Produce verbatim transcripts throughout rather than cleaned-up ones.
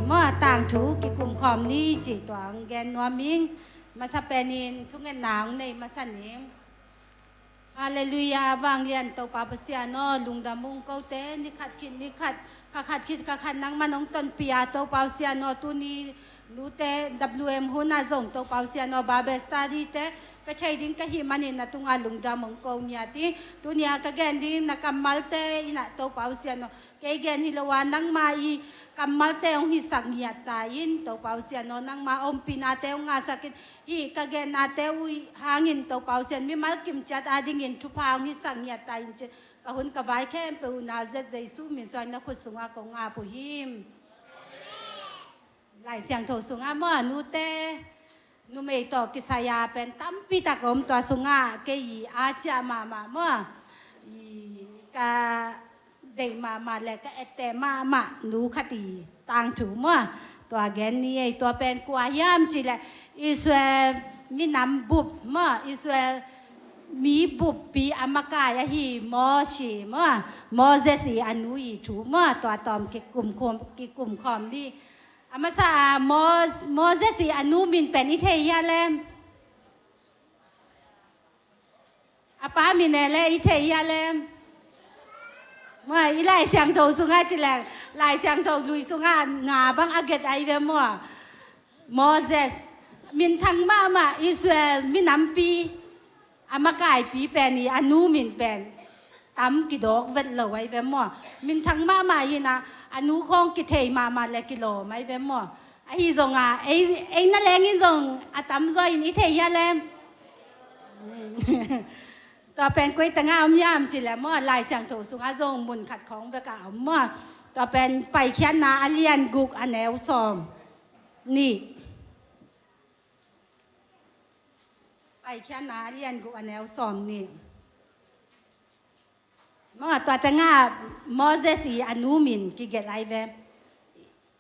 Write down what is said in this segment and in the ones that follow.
Maw, tangthu kikum khawm ni cih tua hong gen nuam ing. Masa penin thungetna hong nei masa ning. Halleluiah, vanglian Topa Pasian aw, lungdam ung. Kote ni khat khit ni khat, kha khat khit kha khat nangman hong tonpih a, Topa Pasian aw, tuni nute W M hun ah zong Topa Pasian aw, Bible study te ka thei ding ka hih manin na tungah lungdam hong ko ngiat ing. Tuni a ka gen ding na kammalte in ah Topa Pasian aw, kei gen hi lo a, nangma i kammalte hong hisak ngiat ta in, Topa Pasian aw, nangma ompihnate hong ngahsak in, hih ka gennate uh hangin Topa Pasian, mimal kimciat adingin thupha hong hisak ngiat ta in ci. Ka hun ka vai khempeuh uh Nazareth Jesu min suang na khut sungah kong ap uh hi. Lai Siangtho sungah maw, nute numei tawh kisai a pen tampi tak om, tua sungah kei i a ciah mahmah maw, i ka deih mahmah le ka etteh mahmah nu khat i tangthu maw, tua gen ni ei. Tua pen kua hiam cih leh Israel minam bup maw, Israel mi buppi a makai ahi Moses maw, Moses i a nu i thu maw, tua tawm kikum khawm, kikum khawm ni. A masa a Mos-, Moses i a nu min pen i thei hia lem? A pa min e le i thei hia lem? Maw, i Lai Siangtho sungah ci leng, Lai Siangtho lui sungah nga bang a get ai ve maw. Moses, minthang mahmah Israel minampi a makaipi pen i a nu min pen tam kidawk vet lo ai ve maw. Minthang mahmah hi in ah, a nu khawng kithei mahmah le kilawm ai ve maw. Ahi zongah ei, ei na lengin zong a tamzaw in i thei hia lem? Tua pen koi tengah om hiam cih leh maw, Lai Siangtho sungah zong mun khat khawng bekah om maw. Tua pen Paikhiatna a lian guk a neu sawm nih. Paikhiatna a lian guk a neu sawm nih. Maw, tua tengah Moses i a nu min kigelh ai ve.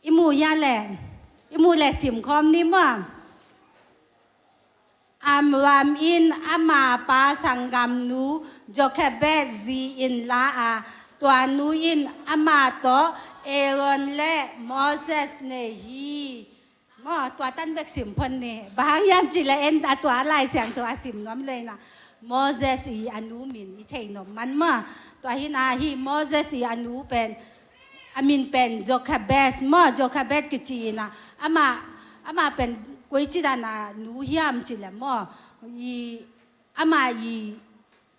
I mu hia leh, i mu leh sim khawm ni maw. Amram in ama pa sanggamnu Jochebed zi-in la a, tua nu in ama tawh Aaron le Moses nei hi. Maw, tua tan bek sim phot ni. Bang hang hiam cih leh en a tua Lai Siangtho a sim nuam leh in ah Moses i a nu min i thei nop man maw. Tua hi in ah hih Moses i a nu pen, a min pen Jochebed maw, Jochebed kici in ah, amah, amah pen koici dan a nu hiam cih leh maw, i, amah i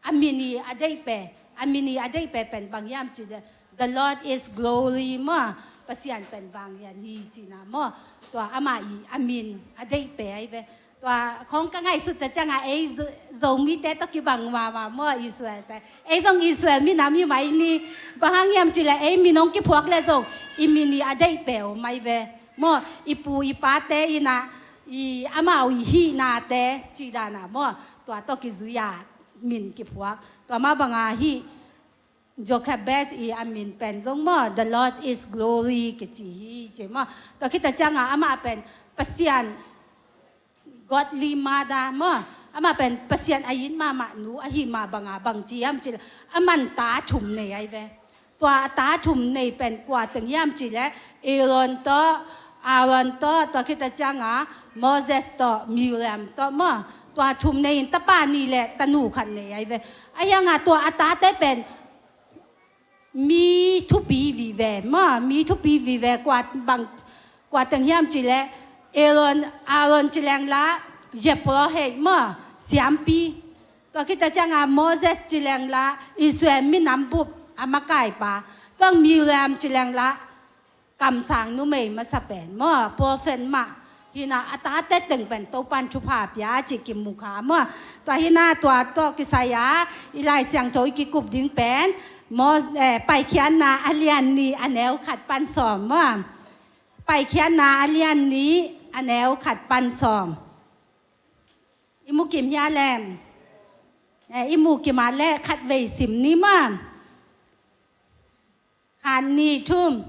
a min i a deihpeh, a min i a deihpeh pen bang hiam cih leh, The Lord is glory maw, Pasian pen vanglian hi cihna maw. Tua amah i a min a deihpeh ai ve. Tua khawng ka ngaihsut ta ciangah ei Zo-, Zomite tawh kibang mahmah maw, Israel pen. Ei zong Israel minam hi mai ni. Bang hang hiam cih leh ei min hong kiphuak leh zong i min i a deihpeh om ai ve maw. I pu i pate in ah i amau i hihnate cih dan a maw, tua tawh kizui a min kiphuak. Tua mah bangah hih Jochebed i a min pen zong maw, The Lord is glory kici hi ci maw. Tua khit a ciangah amah pen Pasian, godly mother maw, amah pen Pasian a it mahmah nu ahi mah bangah bang ci hiam cih leh, aman ta thum nei ai ve. Tua a ta thum nei pen kua teng hiam cih leh, Aaron tawh, Aaron tawh, tua khit a ciangah Moses tawh, Miriam tawh maw. Tua thum nei in tapa nih le tanu khat nei ai ve. Ahi hangah tua a tate pen mi thupi vive maw, mi thupi vive, kua bang, kua teng hiam cih leh, Aaron, Aaron ci leng lah, Yepro hei maw, siampi. Tua khit a ciangah Moses ci leng lah Israel minam bup a makaipa. Tua Miriam ci leng lah kamsang numei masa pen maw, prophet mah. Hi in ah a tate teng pen Topan thupha pia cih kimu kha maw. Tua hi in ah tua tawh kisai a i Lai Siangtho i kikup ding pen Mos-, eh, Paikhiatna a lian nih a neu khat pan sawm maw. Paikhiatna a lian nih a neu khat pan sawm. I mu kim hia lem? Eh, i mu kim a leh khatvei sim ni maw. Khat, nih, thum.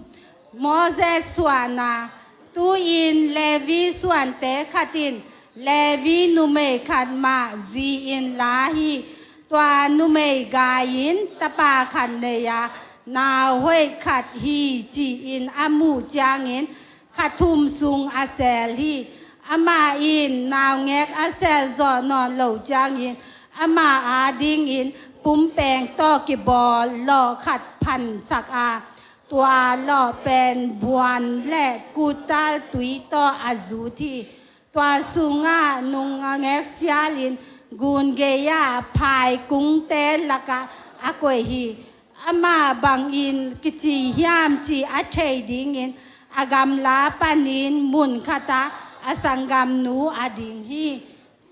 Moses suahna. Tu-in Levi suante khat in Levi numei khat mah zi-in la hi. Tua numei gai-in tapa khat nei a, nau hoih khat hi ci-in a muh ciangin kha thum sung a seel hi. Amah in naungek a seel zawh nawn lo ciangin amah adingin pumpeng tawh kibawl lawh khat phansak a, tua lawh pen buan le kutal tui tawh a zut hi. Tua sungah nungek sialin gun gei-ah phaikungte lakah a koih hi. Amah bangin kici hiam cih a thei dingin a gamla panin mun khatah a sanggamnu a ding hi.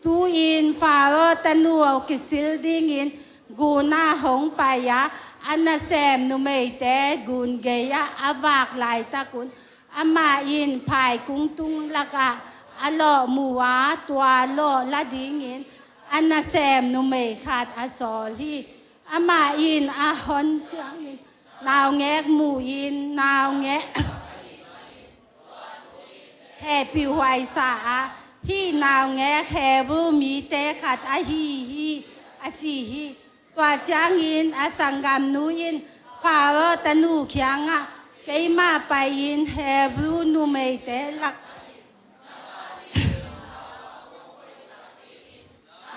Tu-in Faro tanu kisil dingin gunah hong pai-a, a nasem numeite gun gei-ah a vak laitakun amah in phaikung tung lakah a lawh mu-a, tua lawh la dingin a nasem numei khat a sawl hi. Amah in a hon ciangin naungek mu-in, naungek hehpihhuai sa a, hih naungek Hebru mite khat ahi hi, a ci hi. Tua ciangin a sanggamnu in Faro tanu kiangah, keimah pai-in Hebru numeite lak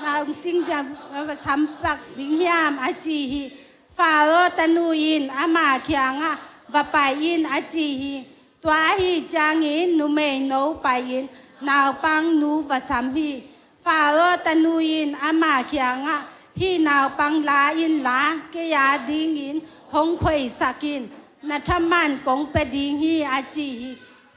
naungek cing va sampak ding hiam, a ci hi. Faro tanu in ama kiangah, va pai in, a ci hi. Tua ahi ciangin numeino pai-in naupangnu va sam hi. Faro tanu in ama kiangah, hih naupang la inla, kei adingin hong khoisak in, na thaman kong pia ding hi, a ci hi.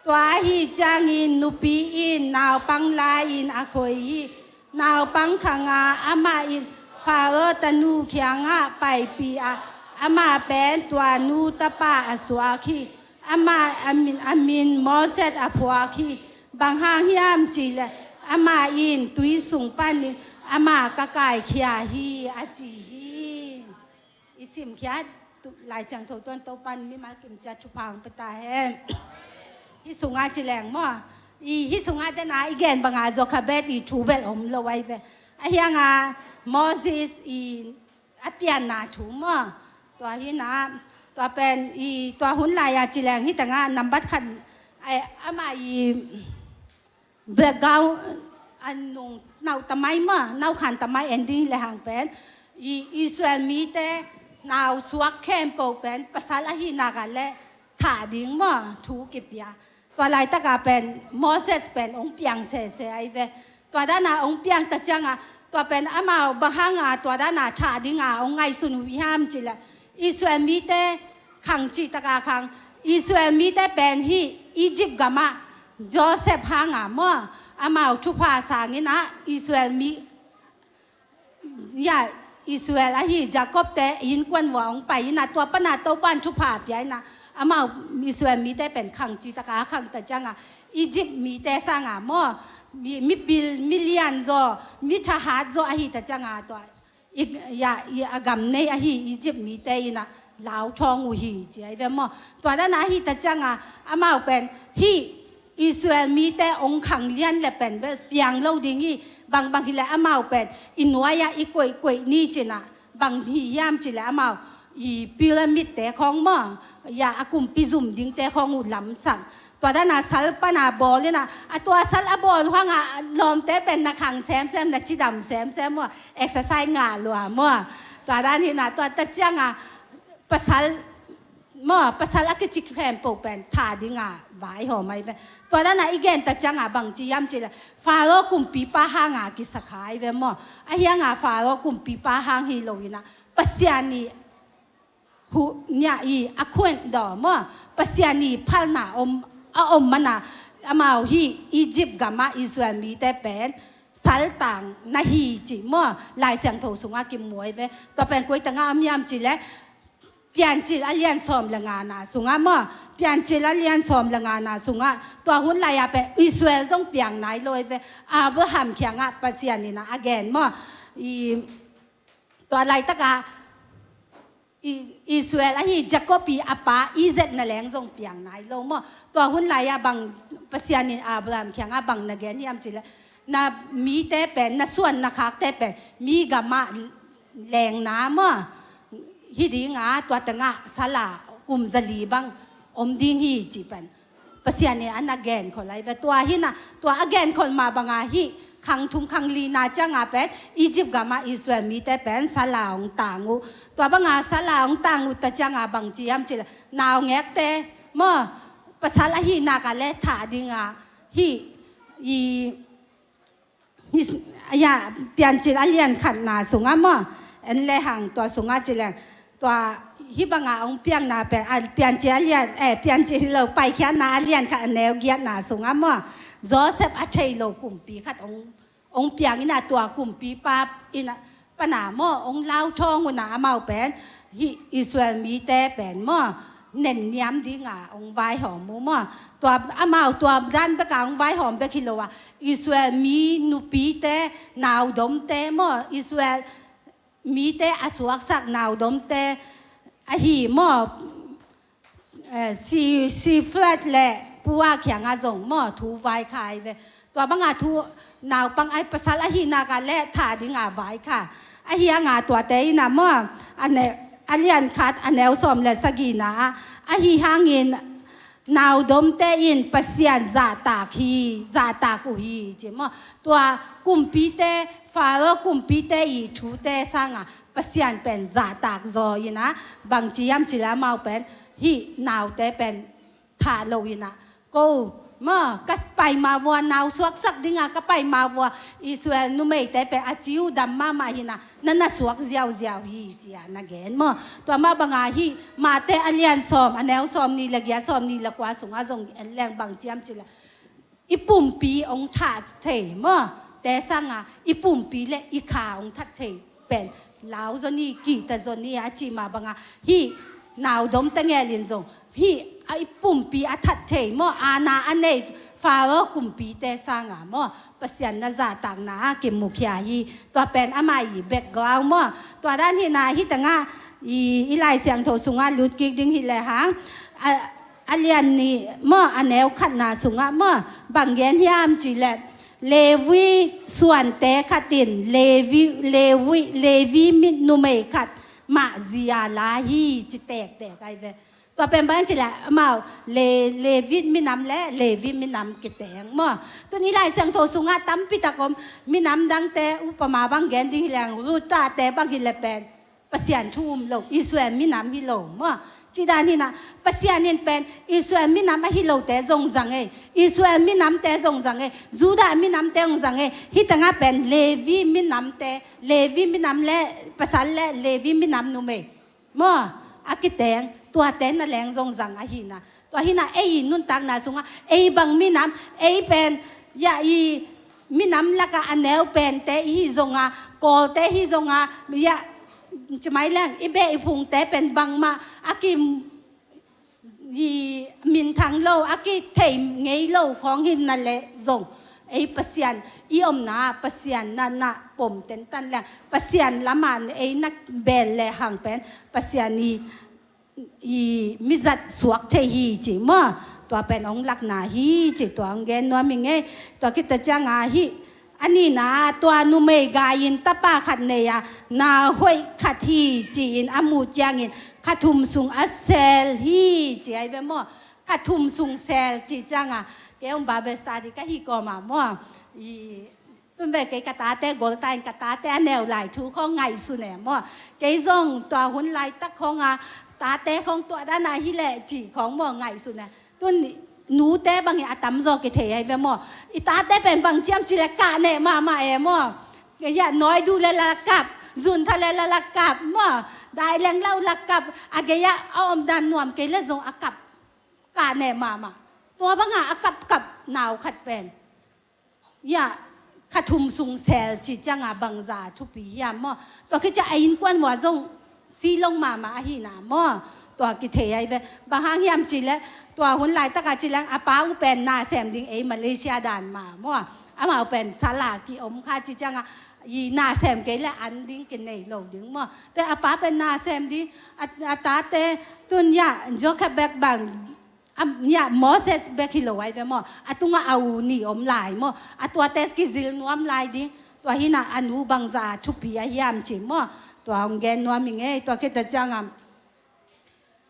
Tua ahi ciangin nupi in naupang la-in a khoi hi. Naupang khang a, amah in Faro tanu kiangah paipih a, amah pen tua nu tapa a suak hi. Amah a min, a min Moses a phuak hi. Bang hang hiam cihleh amah in tui sung panin amah ka kaikhia hi, a ci hi. I simkhiat Lai Siangtho tuan Topan mimal kimciat thupha hong pia ta hen. Hih sungah ci leng maw, i hih sungah dena i gen banga Jochebed i thu bel om lo ai ve. A hianga Moses i a pianna thu maw, tua hi na, tua pen i tua hun lai-a ci leng hi tengah nambat khat, ai, amah i background a nung nau tamai maw, nau khan tamai en ding hi le hang pen i Israel mite nau suak khempeuh pen pasal ahi nak a le thah ding maw thu kipia. Tua laitaka pen Moses pen ong piang sese ai ve. Tua dana ong piang ta cianga tua pen amau bang hanga tua dana thah dinga ong ngaihsun uh hiam cih leh Israel mite khang cih taka khang, Israel mite pen hih Egypt gamah Joseph hanga maw, amau thupha sangin ah Israel mi, ya, Israel ahi Jacob te innkuan vua hong pai inah tua pana Topan thupha pia inah amau Israel mite pen khang cih taka khang ta cianga Egypt mite sanga maw, mi, mipil milian zaw, mi thahat zaw ahi ta cianga tua i, ya, i a gam nei ahi Egypt mite inah lau thawng uh hi ci ai ve maw. Tua dana ahi ta cianga amau pen hih Israel mite ong khang lian le pen bel piang lo ding hi. Bangbang hileh amau pen i nuai-ah i koihkoih ni cinah bang hi hiam cileh amau i pyramid te khawng maw, ya, a kumpi zum dingte khawng uh lamsak. Tua dana sal pana bawl inah a tua sal a bawl huanga lawmte pen na khang semsem, na cidam semsem maw, exercise ngah lua maw. Tua dan hinah tua ta cianga pasal maw, pasal a kici khempeuh pen thah dinga vaihawm ai ve. Tua dana i gen ta cianga bangci hiam cileh Faro kumpipa hanga kisakha ai ve maw. A hianga Faro kumpipa hang hi lo inah Pasian i hu, nia i a khuan daw maw, Pasian i phalna om, a om mana amau hih Egypt gamah Israel mite pen saltang na hi cih maw, Lai Siangtho sungah kimu ai ve. Tua pen koi tangah om hiam cileh Piancil a lian sawm le ngana sungah maw, Piancil a lian sawm le ngana sungah tua hun lai-a pen Israel zong piang nai lo ai ve. Abraham kiangah Pasian inah a gen maw, i, tua laitaka i, Israel ahi Jacob i a pa Isaac na leng zong piang nai lo maw. Tua hun lai-a bang Pasian in Abraham kiangah bang na gen hiam cileh na mite pen, na suan na khakte pen mi gamah lengna maw, hi dinga tua tengah sala kum zali bang om ding hi cih pen Pasian in a na genkhol ahi ve. Tua hi na, tua a genkhol mah banga hih khang thum khang lina cianga pen Egypt gama Israel mite pen sala hong tang uh. Tua banga sala hong tang uh ta cianga bangci hiam cih leh naungekte maw, pasal ahih nak a le thah dinga hih i Hih, ya, Piancil a lian khatna sungah maw, en lehang tua sungah ci leng, tua hih banga hong piangna pen, a, Piancil a lian, eh, Piancil hi lo, Paikhiatna a lian khat a neu giatna sungah maw, Joseph a thei lo kumpi khat hong, hong piang in a, tua kumpipa in a, pana maw, hong lauthawng un a, amau pen hih Israel mite pen maw, nenniam dinga hong vaihawm uh maw. Tua amau tua dan beka hong vaihawm bek hi lo a, Israel mi nupite, naudomte maw, Israel mite a suaksak naudomte ahi maw, eh, Si, Sifrat le Pua kiangah zong maw thu vaikhak ve. Tua banga thu naupang ai pasal ahih nak a le thah dinga vaikhak. Ahi hanga tuate in a maw, a ne, a lian khat a neu sawm le sagihna ah, ahi hangin naudomte in Pasian zahtak hi, zahtak uh hi ci maw. Tua kumpite, Faro kumpite i thute sanga Pasian pen zahtak zaw in a, bangci hiam cih leh amau pen hih naute pen thah lo in a, ko maw, ka pai ma vua, nau suaksak dinga ka pai ma vua, Israel numeite pen a ci uh dam mahmah hi na, na na suak ziauziau hi ci a na gen maw. Tua mah banga hih Mate a lian sawm a neu sawmnih le giat, sawmnih le kua sungah zong en leng bangci hiam cih leh i pumpi hong thah thei maw, te sanga i pumpi le i kha hong that thei pen lau zaw ni, kihta zaw ni a cih mah banga hih naudomte ngelin zong hih a i pumpi a that thei maw, aana a nei Faro kumpite sanga maw, Pasian na zahtakna a kimukhia hi. Tua pen amah i background maw. Tua dan hi na, hih tengah i, i Lai Siangtho sungah lut kik ding hi lehang, a, a lian nih maw, a neu khatna sungah maw, bang gen hiam cih leh Levi suante khat in Levi, Levi, Levi mi numei khat mah zi a la hi ci tektek ai ve. Tua pen bang cih leh amau Le, Levi minam le Levi minam kiteng maw. Tun i Lai Siangtho sungah tampi tak om, minam dangte upama bang gen ding hi leng, Ruth tate bang hi leh pen Pasian thu um lo, Israel minam hi lo maw. Cih dan hi na, Pasian in pen Israel minam ahi lote zong zang ei, Israel minamte zong zang ei, Judah minamte zong zang ei, hih tengah pen Levi minamte, Levi minam le pasal le Levi minam numei maw, a kiteng, tuate na leng zong zang ahi na. Tua hi na, ei i nuntakna sungah ei bang minam, ei pen, ya, i minam lakah a neu pente i hi zonga, Kawlte hi zonga, ya, ci mai leng, i beh i phungte pen bangmah a ki, i minthang lo, a kithei ngei lo khawng hi na leh zong, ei Pasian i omna, Pasian na, na pom tentan leng, Pasian lamah ei na bel lehang pen Pasian i, i mizat suak thei hi ci maw. Tua pen hong lakna hi ci, tua hong gen nuam hi ngei. Tua khit ta cianga hih a nihna, tua numei gai-in tapa khat nei a, na hoih khat hi ci-in a muh ciangin kha thum sung a sel hi ci ai ve maw. Kha thum sung sel cih cianga, kei hong Bible study ka hih kawma maw, i, tun ve kei ka tate golta in ka tate a neu lai thu khawng ngaihsun e maw. Kei zong tua hun laitak khawnga tate khawng tua dana hi leh cih khawng maw ngaihsun e. Tun nute bangin a tamzaw kithei ai ve maw. I tate pen bang ciam cih leh kah neh mahmah e maw. Kei a nawi duh le la kap, zuntha le la la kap maw. Dai leng lo la kap, a gei-ah a omdan nuam kei le zong a kap, kah neh mahmah. Tua banga a kapkap nau khat pen, ya, kha thum sung sel cih cianga bangza thupi hiam maw. Tua khit ciang a innkuan vua zong silong mahmah ahihna maw. Tua kithei ai ve. Bang hang hiam cih leh, tua hun laitaka cih leng a pa uh pen na sem ding ei Malaysia dan mah maw. Amau pen sala ki-om kha cih cianga, i na sem kei leh an ding kinei lo ding maw. Te a pa pen na sem ding, a, a tate tun ya, Jochebed bang, a, ya, Moses bek hi lo ai ve maw. A tungah a u nih om lai maw. A tuate kizil nuam lai ding. Tua hi na a nu bangza thupi a hiam ci maw. Tua hong gen nuam hi ngei, tua khit ta cianga,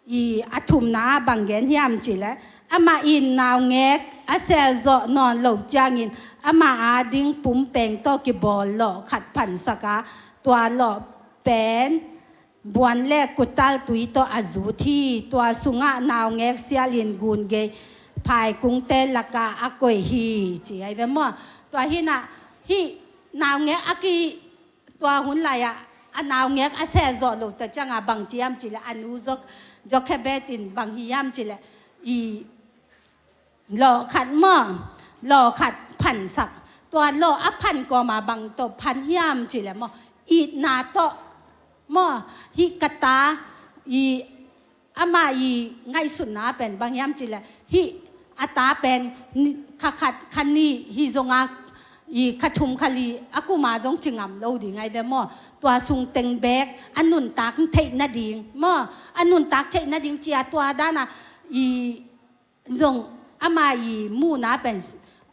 i a thumna bang gen hiam cih leh, Amah in naungek a selzawh nawn loh ciangin amah ading pumpeng tawh kibawl lawh khat phansak a, tua lawh pen buan le kuttal tui tawh a zut hi. Tua sungah naungek sialin gun gei phaikungte lakah a koih hi, ci ahi ve maw. Tua hinah hih naungek a ki tua hun lai-ah a naungek a selzawh loh ta ciangah bang ci hiam cih leh a nu Jok-, Jokhebed in bang hi hiam cih leh i lawh khat maw, lawh khat phansak. Tua lawh a phan kawma bang tawh phan hiam cih leh maw, itna tawh maw, hih ka ta i amah i ngaihsutna pen bang hiam cih leh hih a ta pen ni-, kha khat kha nih hi zonga i kha thum kha li a kuma zong ci ngam lo ding ahi ve maw. Tua sung teng beek a nuntak theih nading maw, a nuntak theih nading ci a tua dana i zong amah i muhna pen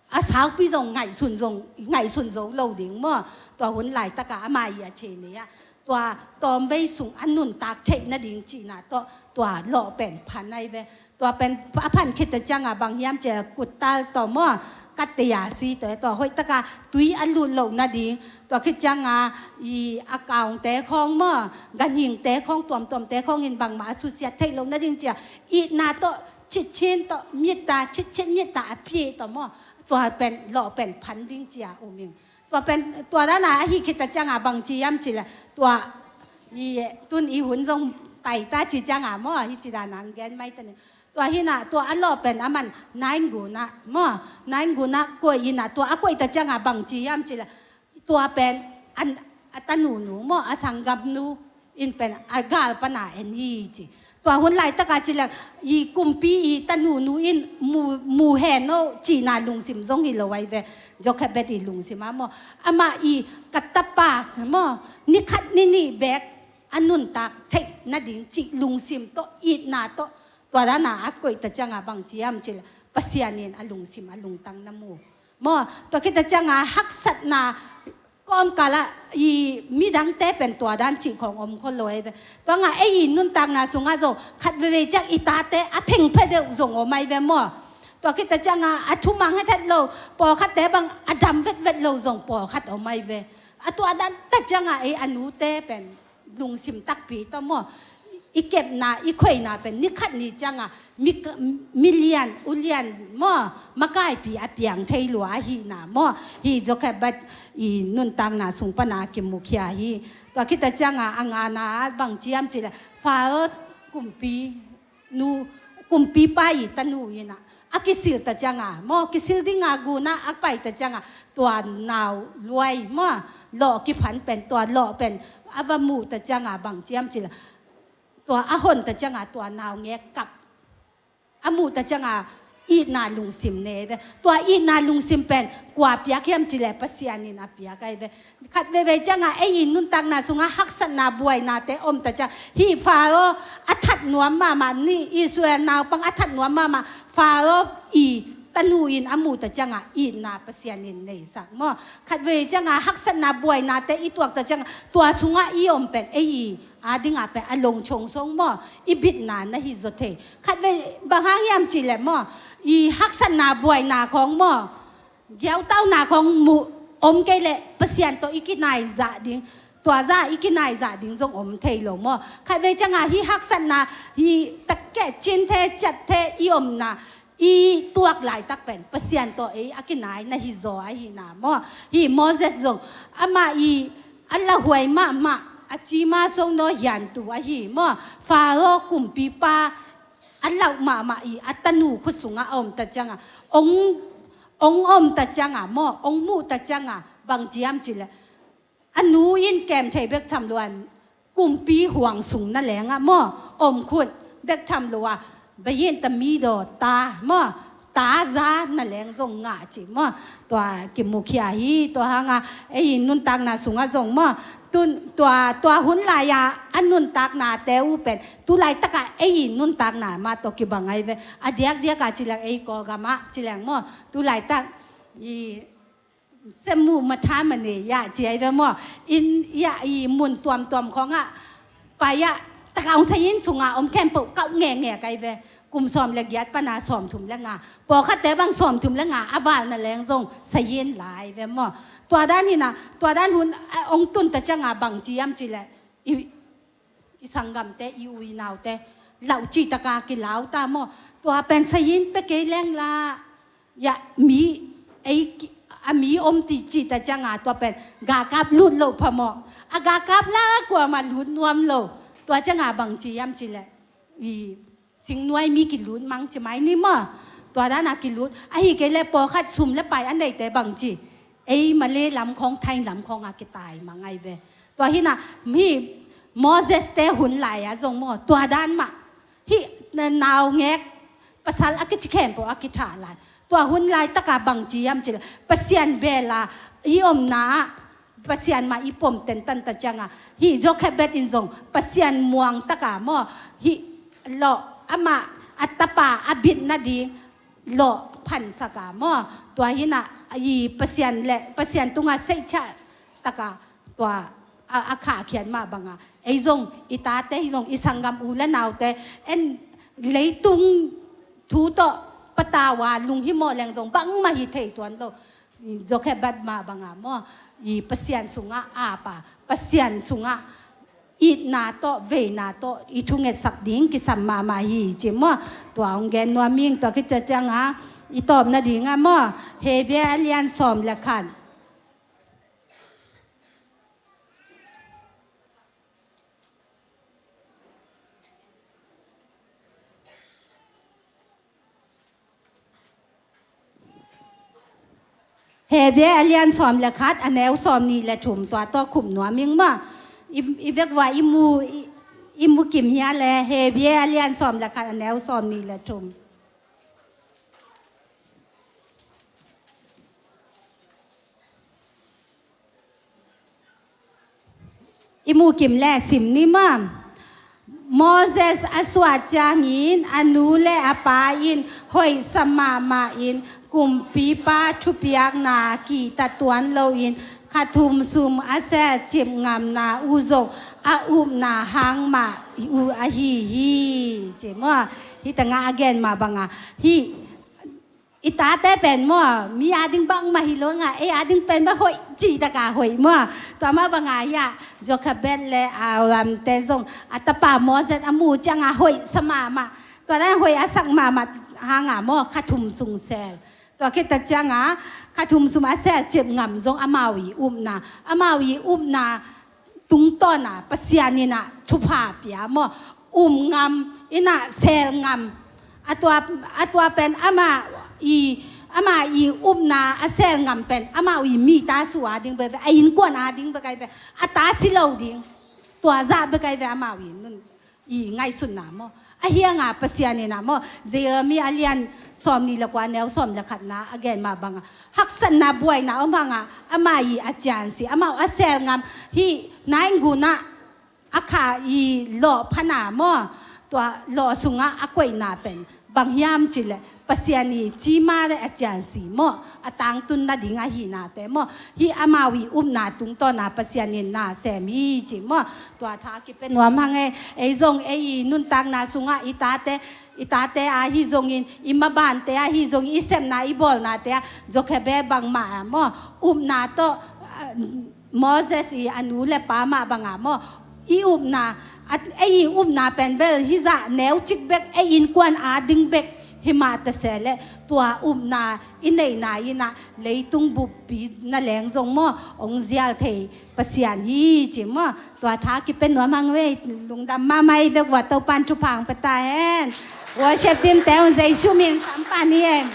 a saupi zong ngaihsun zong ngaihsun zo lo ding maw. Tua hun laitaka amah i a cei nei ah tua tawmvei sung a nuntak theih nading cihna tawh tua lawh pen phan ahi ve. Tua pen a phan khit ta ciangah bang hiam cih leh kuttal tawh maw, katteya si tawh, tua hoihtaka tui a lut loh nading, tua khit ciangah i a kaungte khawng maw, ganhingte khawng, tuamtuamte khawng in bangmah a susiat theih loh nading ci a, itna tawh citcin tawh mitta, citcin mitta a pie tawh maw, tua pen lawh pen phan ding ci a um ing. Tua pen, tua dana ahi khit ta ciangah bang ci hiam cih leh tua i tun i hun zong pai ta ci ciangah maw, hi ci dana ang gen mai ta ni. Tua hinah tua a lawh pen aman nain gunah maw, nain gunah koih inah tua a koih ta ciangah bang ci hiam cih leh tua pen an, a tanunu maw, a sanggamnu in pen a gal pana en hi ci. Tua hun laitaka ci leh i kumpi i tanunu in mu, mu hen aw cihna lungsim zong hi lo ahi ve. Jokhebed i lungsim ah maw, amah i ka tapa maw, ni khat ni nih beek a nuntak theih nading cih lungsim tawh, itna tawh tua dana a koih ta ciangah bang ci hiam cih leh Pasian in a lungsim a lungtang na mu maw. Tua khit ta ciangah haksatna kawmkalah i midangte pen tua dan cih khawng om khol lo ahi ve. Tua ngah ei i nuntakna sungah zong khat veivei ciang i tate a phengphe deuh zong om ahi ve maw. Tua khit ta ciangah a thumang hethet lo, pawlkhatte bang a dam vetvet lo zong pawlkhat om ahi ve. A tua dan ta ciangah ei a nute pen lungsim takpi tawh maw, i kepna i khoina pen ni khat ni ciangah mi, milian ulian maw, makaipi a piang thei lua ahihna maw, hi Jokhebed i nuntakna sung pana kimukhia hi. Tua khit ta ciangah a ngana bang ci hiam cih leh Faro kumpi nu, kumpipa i tanu inah a kisil ta ciangah maw, kisil dinga gunah a pai ta ciangah tua nau luai maw, lawh kiphan pen, tua lawh pen a va muh ta ciangah bang ci hiam cih leh tua a hon ta ciangah tua naungek kap a muh ta ciangah itna lungsim nei ve. Tua itna lungsim pen kua piak hiam cih leh Pasian in a piak ahi ve. Khat veivei ciangah ei i nuntakna sungah haksatna buainate om ta ciang, hih Faro a that nuam mahmah ni, Israel naupang a that nuam mahmah Faro i tanu in a muh ta ciangah itna Pasian in neisak maw. Khat veivei ciangah haksatna buainate i tuak ta ciangah tua sungah i om pen ei i a dingah pen a longchongsong maw, i bitna na hi zaw thei. Khat vei bang hang hiam cih leh maw, i haksatna buaina khawng maw, giautauna khawng muh om kei leh Pasian tawh i kinaizah ding, tua zah i kinaizah ding zong om thei lo maw. Khat vei ciangah hih haksatna, hih takkeh cinthe ciatthe i omna i tuak laitak pen Pasian tawh ei a kinai na hi zaw ahihna maw. Hih Moses zong amah i a lauhuai mahmah, a cima so naw hiantu ahi maw, Faro kumpipa a lauh mahmah i a tanu khut sungah a om ta ciangah, ong, ong om ta ciangah maw, ong muh ta ciangah bang ci hiam cih leh a nu in kem thei bek tham lo a, kumpi huang sung na lengah maw, om khut bek tham lo a, bayin ta mi daw ta maw, ta za na leng zong ngah ci maw. Tua kimukhia hi. Tua hanga ei i nuntakna sungah zong maw, tun, tua, tua hun lai-a a nuntaknate uh pen tu laitakah ei i nuntakna mah tawh kibang ahi ve. A diakdiakah ci leng ei Kawlgamah ci leng maw, tu laitak i semu matha mane ya ci ahi ve maw. Inn ya i mun tuamtuam khawngah pai-ah taka aung sa inn sungah om khempeuh kauh ngekngek ahi ve. kum sawm le giat pana sawmthum le nga, pawlkhatte bang sawmthum le nga a val na leng zong sayin lai ve maw. Tua dan hi na, tua dan hun a ong tun ta cianga bang ci hiam cih leh, i, i sanggamte, i u i naute lauh cih taka kilau ta maw. Tua pen sayin pia kei leng la, ya, mi, ei ki-, a mi om ti cih ta cianga tua pen galkap lut loh phamawh. A galkap la kuamah lut nuam lo. Tua cianga bang ci hiam cih leh, i singnuai mi kilut mang ci mai ni maw. Tua dana kilut. Ahi kei leh pawlkhat sum le pai a neite bang ci, ei Malay lam khawng, Thai lam khawng a kitai mang ai ve. Tua hi na, mi Moses te hun lai a zong maw, tua dan mah. Hih na-, naungek pasal a kici khempeuh a kithah lai. Tua hun laitaka bang ci hiam cih leh, Pasian bela i omna ah Pasian mah i pom tentan ta cianga, hih Jochebed in zong Pasian muang taka maw, hih lawh amah a tapa a bit nading lawh phansaka maw. Tua hi na, i Pasian le Pasian tunga seihciah taka tua a, a khahkhiat mah banga, ei zong i tate hi zong, i sanggam u le naute, en leitung thu tawh patau a lunghimawh leng zong bangmah hi thei tuan lo. Jochebed mah banga maw, i Pasian sungah apa, Pasian sungah itna tawh, veina tawh i thungetsak ding kisam mahmah hi ci maw. Tua hong gen nuam ing. Tua khit cianga i tawp nadinga maw, Hebru a lian sawm le khat. Hebru a lian sawm le khat, a neu sawm nih le thum, tua tawh khup nuam ing maw. I, i vekvua i mu, i, i mu kim hia le, Hebru a lian sawm le khat, a neu sawm nih le thum. I mu kim le sim ni maw. Moses a suah ciangin a nu le a pa in hoihsa mahmah in kumpipa thupiakna kihta tuan loin kha thum sung a selcip ngamna uh zong a upna hang mah uh ahi hi. Ci maw. Hih tengah a gen mah banga, hih i tate pen maw, mi ading bangmah hi lo nga, ei ading pen bang hoih cih taka hoih maw. Tua mah banga hiah Jochebed le Abraham te zong a tapa Moses a mu cianga hoihsa mahmah. Tua dan hoih a sak mahmah hanga maw, kha thum sung sel. Tua khit ta cianga kha thum sung a selcip ngam zong amau i upna, amau i upna tungtawna Pasian inah thupha pia maw. Um ngam inah sel ngam. A tua, a tua pen ama i, ama i upna a sel ngam pen amau i mi ta su ading bek ve, a innkuan ading bek ai ve. A ta si lo ding. Tua zah bek ai ve amau i nun i ngaihsutna maw. Ahi hanga Pasian inah maw, Jeremiah a lian sawm nih le kua, neu sawm le khatna a gen mah banga, haksatna buaina om hanga ama i a ciansi, amau a sel ngam, hih naingunah a kha i lawh phana maw, tua lawh sungah a koihna pen bang hiam cih leh Pasian i cima le a ciansi maw, a tangtun nading ahihnate maw. Hih amau i upna tungtawna Pasian in na sem hi ci maw. Tua tha kipia nuam hang e. Ei zong ei i nuntakna sungah i tate, i tate ahi zongin, i mabante ahi zongin, i sepna i bawlnate ah Jochebed bangmah a maw, upna tawh, ah, Moses i a nu le pa mah banga maw, i upna, a, ei i upna pen bel hizah neucik bek, ei innkuan ading bek himah ta se leh, tua upna i neihna inah leitung buppi na leng zong maw, hong zial thei Pasian hi ci maw. Tua tha kipia nuam hang ve. Lungdam mahmah i vekvua, Topan thupha hong pia ta hen. Worship team te hong Jesu min sampan hi hen.